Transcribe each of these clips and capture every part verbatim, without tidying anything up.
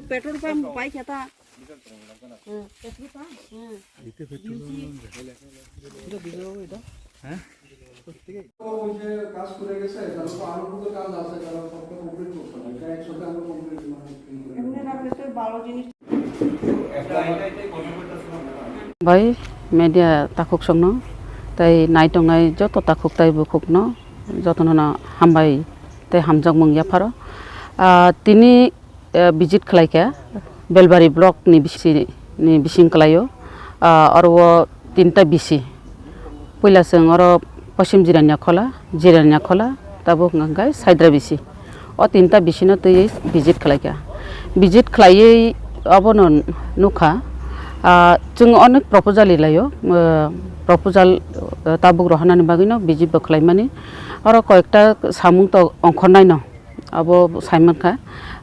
Petrol pump pai khe ta. Bai media takhuk songno tei naitongnai joto takhuk tei bukhukno jotono no hambai tei hamjakmung yapharo. Ah, tini eh, visit khlai kha Belbari block ni bisi ni bising kwlaio. Ah, oro o tinta bisi. Puila chwng oro Poschim Jirania Khola, Jirania Khola, tabuk hwnkha khe Saidra bisi. O tinta bisi no twiwi visit khlai kha. Visit khlaiwi obono nukha, ah, chwng onek proposal ri laio. Eh, proposal, eh, tabuk rohornani bagwi no visit bo khlai mani. Oro koyekta samung to ongkhornai no. Abo saimankha,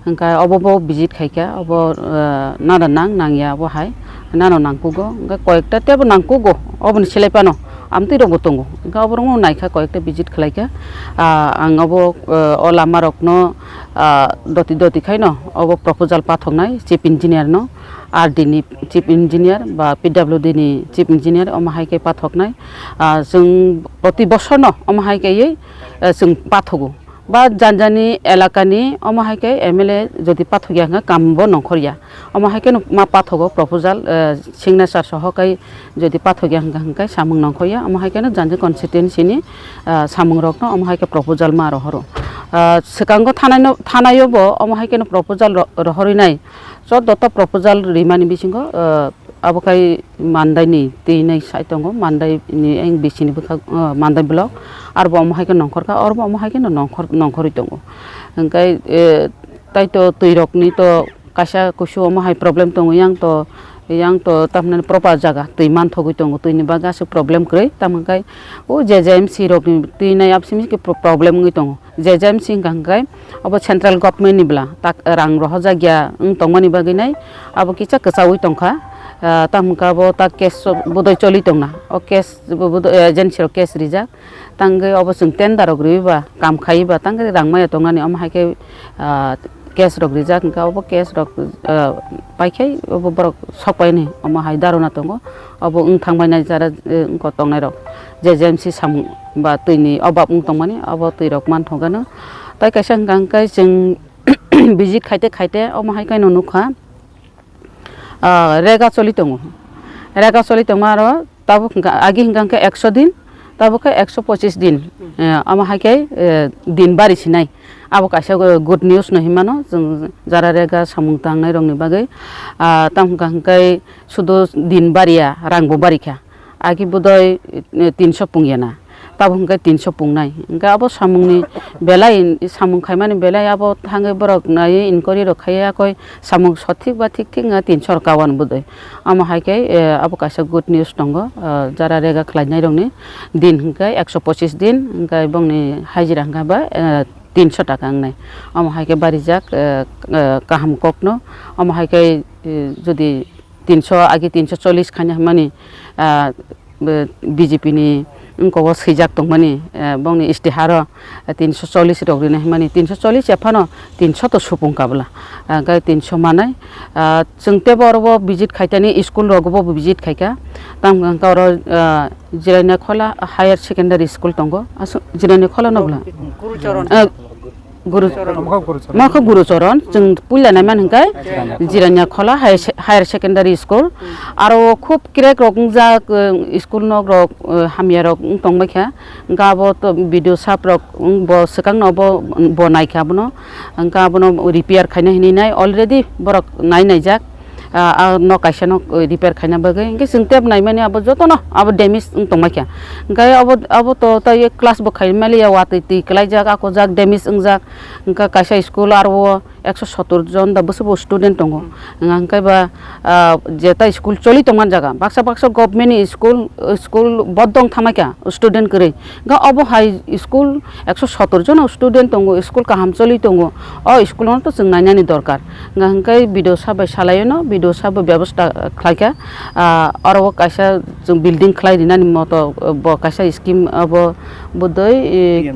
hwnkhe obo bo visit khaikha, obo, eh, nada nang nangya abo hai, nano nangkugo, hwnkhe koyekta teibo nangkugo, oboni selai phano amtwi rokbo tongo, hwnkhe oborokno naikha, koyekta visit khlaikha. Ah, ang obo, eh, o lama rokno, ah, doti doti khaino obo proposal pathoknai chief engineer no, R D ni chief engineer ba P W D ni chief engineer, omo hai khe pathoknai. Ah, chwng proti bosor no omo hai khe, eh, chwng pathogo. Ba janjani elakani omo hai khe M L A jodi pathokya hwnkhe kambo nongkhorya. Omo hai kheno ma pathogo proposal, eh, signature soho kai jodi pathokya hwnkhe, hwnkhe samung nongkhorya. Omo hai kheno janja constituency ni, ah, samung rokno omo hai khe proposal ma rohoro. Ah, swkango thanai no, thanaio bo omo hai kheno proposal ro-, rohorwi nai. Choddo ta proposal rimani bisingo, ah, Abo khai Mandai ni twi nai sai tongo, Mandai ni eng bisini bwkha, ah, Mandai block, arbo omo hai khe nongkhor kha, arbo omo hai khe no nongkhor, nongkhorwi tongo. Hwnkhe, eh, tai to twi rok ni to kaisa kusu omo hai problem tongo, yang to, yang to tamni proper jaga twi manthogwi tongo, twi ni bagwi aswk problem kwrwi, tamo khai o J J M C rok ni twi nai absini khe pro-, problem wngwi tongo. J J M C hwnkha hwnkhe obo central government ni bwla tak rang rohorjak ya wng tongmani bagwi nai abo kisa kwchaui tongkha. Ah, tamo hwnkhe abo tak case bodoi choli tongna, o case bo-, bodoi, eh, agency rok case rijak, tangwi obo chwng tender rok riwi ba kam khaiwi ba tangwi rang maya tongnani omo hai khe, ah, case rok rijak hwnkhe obo case rok, ah, paikhai obo borok sok paini omo hai dharona tongo, obo wng thang bainai jara, eh, wngkok tongnai rok. J J M C samung ba twi ni obab wng tongmani, abo twi rok manthok gano. Tai kaisa hwnkha hwnkhe chwng visit khaite khaite omo hai khe no nukha, ah, rega choli tongo. Rega choli tongma aro tabuk hwnkha, agi hwnkha hwnkhe ekso din, tabuk khe ekso pochis din, eh, omo hai khe, eh, din bari sinai. Abo kaisa go-, good news no hinmano chwng jara rega samung tangnai rok ni bagwi. Ah, tamo hwnkha hwnkhe sudu din bariya, rang bo barikha. Agi bodoi, eh, tinso pungya na, tabo hwnkhe tinso pungnai. Hwnkhe abo samungni belai, samung khaimani belai abo thangwi borok naiwi inquiry rok khaiya koi samung sothik ba thik thik wngkha tinso rok kawan bodoi. Amo hai khe, eh, abo kaisa good news tongo, eh, jara rega khlainai rokni din hwnkhe ekso pochis din, hwnkhe bongni hajira hwnkhe ba, eh, tinso taka wngnai. Amo hai khe barijak, eh, eh, kaham kokno, amo hai khe, eh, jodi tinso agi tinso chollis khaina hwnmani, ah, B J P ni wngkok o swijak tongmani, eh, bongni istiharo, eh, tinso chollis rok rina hwnmani, tinso chollis ya phano tinso to supung kabla, ah, hwnkhe tinso manai. Ah, chwng teibo oro bo visit khaitani, school rogo bo visit khaikha, tamo hwnkhe oro, ah, Jirania Khola Higher Secondary School tongo, aswk Jirania Khola no bwla? Gurucharan. Ah, Guru, Mokha Gurucharan. Mokha Gurucharan, chwng puila naimani hwnkhe Jirania Khola High Se-, Higher Secondary School. Aro khub crack rok wngjak, eh, school nok rok, eh, hamya rok wng tongbaikha. Hwnkhe abo to B D O sap rok wng bo swkang no bo, bo naikha abono. Hwnkhe abono repair khaina hinwi nai already borok nai naijak. Ah, ah, nok kaisa no, eh, repair khaina bagwi. Hwnkhe chwng tep naimani abo jotono abo damage wng tongbaikha. Hwnkhe abo, abo to tei class bo khai maliya, watwi twi kwlaijak, akojak, damage wngjak. Hwnkhe kaisa school aro o ekso sottor jon da bwswk bo student tongo. Hmm. Hwnka hwnkhe ba, ah, jeta school choli tongmani jaga, baksa baksa government ni school, school bodong thangmai kha student kwrwi. Hwnka obo hai school ekso sottor jon student tongo, school kaham choli tongo. O school no to chwng nainani dorkar. Hwnka hwnkhe B D O sir bai salaio no, B D O sir bo bebosta khlai kha. Ah, oro o kaisa chwng building khlai rinani moto, bo kaisa scheme abo bodoi, eh,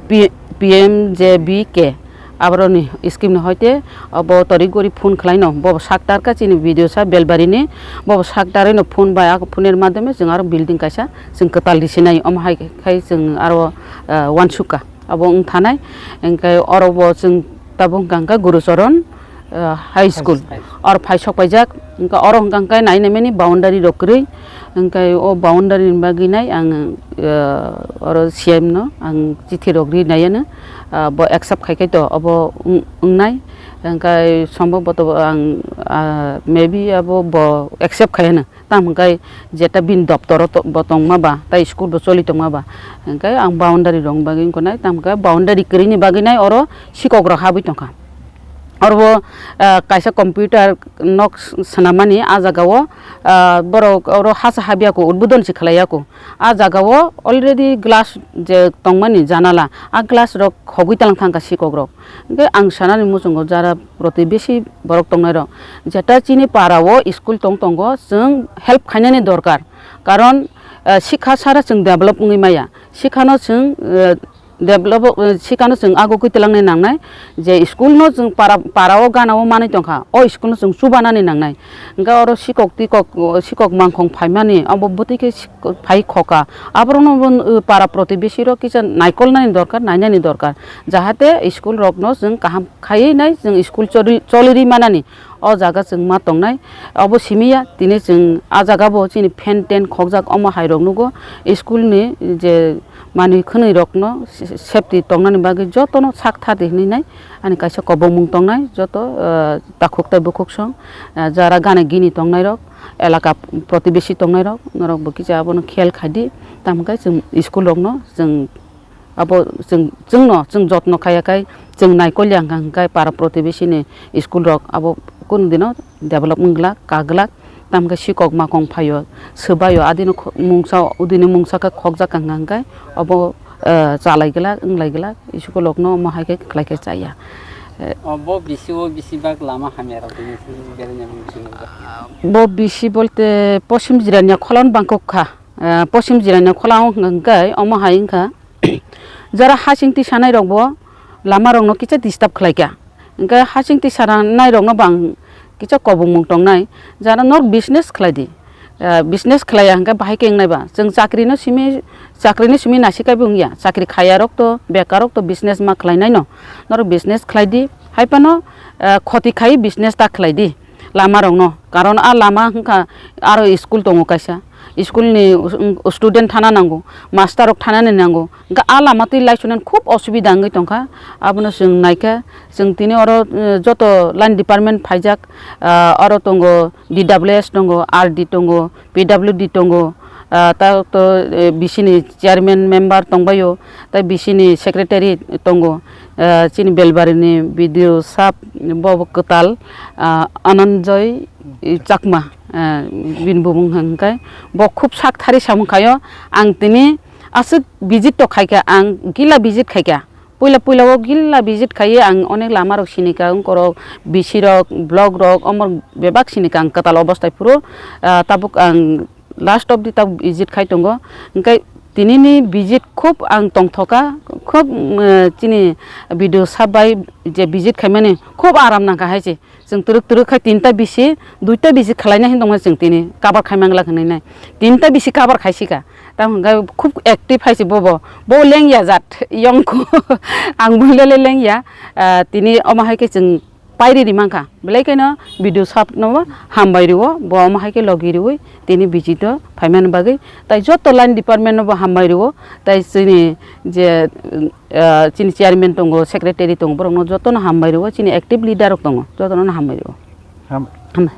P M J B K. P-, P M J B K. Aboroni scheme ni hoite obo torik gori phone khlaino, bo sak tarka chini B D O sir Belbari ni, bo sak tarino phone bai, a phone er madhyome chwng aro building kaisa chwng kwtal risinai, omo hai khai chwng aro, ah, uansukha. Abo wng thanai, hwnkhe oro bo chwng tabuk hwnkha hwnkhe Gurucharan, ah, High School. High School. Oro phai sok paijak, hwnkhe oro hwnkha hwnkhe nai nai mani boundary rok kwrwi, hwnkhe o boundary ni bagwi nai ang, ah, oro C M no ang chithi rok ri nai ano, ah, bo accept khai khai to obo wng-, wngnai, hwnkhe sombhoboto ang, ah, maybe abo bo accept khai ano. Tamo hwnkhe jeta bini doptoro to-, bo tongma ba, tei school bo choli tongma ba, hwnkhe ang boundary rok bagwi wngkha nai, tamo hwnkhe boundary kwrwini bagwi nai oro sikok rok habwi tongkha. Oro bo, ah, kaisa computer nok s-, swnamani ah jaga o, ah, borok oro hasa habya kho, udbodon se khlai ya kho. Ah jaga o already glass je tongmani janala, ah glass rok khogwi talang thangkha sikok rok. Hwnkhe ang sanani muchungo jara protibesi borok tongnairok, jeta chini para o school tong tongo, chwng help khainani dorkar. Karon, eh, sikha sara chwng develop wngwi maya. Sikhano chwng, eh, develop, eh, sikhano chwng agugwi twlangnai nangnai, je school no chwng para, para o gana o manwi tongkha, o school no chwng chubanani nangnai. Hwnkhe oro sikok tikok, sikok mangkhong phaimani, abo bwtwi khe phai khoka. Aborokno bo, uh, para protibesi rok kisa naikolnani dorkar, nainani dorkar. Jahate school rokno chwng kaham khaiwi nai chwng school choli, choli ri manani. O jaga chwng ma tongnai. Obo simi ya, tini chwng ah jaga bo chini fan ten khokjak omo hai rok nugo. School ni je manwi khwnwi rokno se-, safety tongnani bagwi jotono sak thar di hinwi nai. Ani kaisa kobongmung tongnai, joto, uh, takhuk tai bukhuk song, uh, jara gana gini tongnai rok. Elaka protibesi tongnai rok, norok bo kisa abono khel khai di, tamo khe chwng school rokno chwng abo chwng, chwngno chwng jotno khaiya khai chwng naikolya hwnkha hwnkhe para protibesi ni school rok abo kunu dino develop wng glak, ka glak, tamo khe sikok makong phaio, swbaio, adino kho-, mungsa, udini mungsa khe khokjak hwnkha hwnkhe obo, eh, chalai glak, wng lai glak, school rokno omo hai khe khlai khe chaya. Eh, O, bo bisi o bisi bak lama hamya rok tini berajak bisi nukjak. Bo bisi bolte posim jirania kholon bangkok kha. Eh, posim jirania khola wng hwnkhe omo hai wngkha. Jara hasing tisanai rok bo lama rok no kisa disturb khlai kha. Hwnkhe hasing tisanai rok no bang kisa kobongmung tongnai. Jara nor business khlai di. Ah, business khlaiya hwnkhe bahai khe wngnai ba. Chwng chakri no simi, chakri no simi nasi kaibo wngya. Chakri khaiya rok to, bekar rok to business ma khlainai no. Norok business khlai di. Hai phano, ah, khoti khai business ta khlai di lama rok no. Karon a lama hwnkha aro school tongo kaisa. School ni student thana nango, master rok thana ni nango. Hwnkhe a lama twi laisunani khub osubida wngwi tongkha. Abono chwng naikha, chwng tini oro, eh, joto line department phaijak, ah, oro tongo, D W S tongo, R D tongo, P W D tongo, ah, ta to, eh, B C ni chairman member tongbaio, ta B C ni secretary tongo, ah, chini Belbari ni B D O sab bo kwtal, ah, Ananjoy Chakma, ah, bini bumung hwnkhe bo khub sak thari samung khaio. Ang tini aswk visit to khaikha, ang gila visit khaikha. Puila puila o gila visit khaiwi ang onek lama rok sinikha, wngkorok, B C rok, block rok, omo bebak sinikha ang kwtal obostai phuru, ah, tabuk ang last of the tabuk visit khai tongo. Hwnkhe tini ni visit khub ang tongthokha, khub, mm, chini B D O sab bai je visit khaimani khub aram nangkha hai se. Chwng twrwk twrwk khai tinta bisi, duita bisi khwlaina hin tongmani chwng tini cover khai mangla hwnwi nai. Tinta bisi cover khai sika. Tamo hwnkhe khub active hai se bobo. Bo lengya jat yongkho. Ang builele lengya. Ah, tini omo hai khe chwng pairi ri mankha. Belai kheno B D O sab no hambai rwo. Bo omo hai khe logi rwi tini visit o phaimani bagwi. Tai joto line department no bo hambai rwo. Tai chini je, ah, chini chairman tongo, secretary tongo, borokno jotono hambai rwo, chini active leader rok tongo, jotono hambai rwo. Ham- Hambai.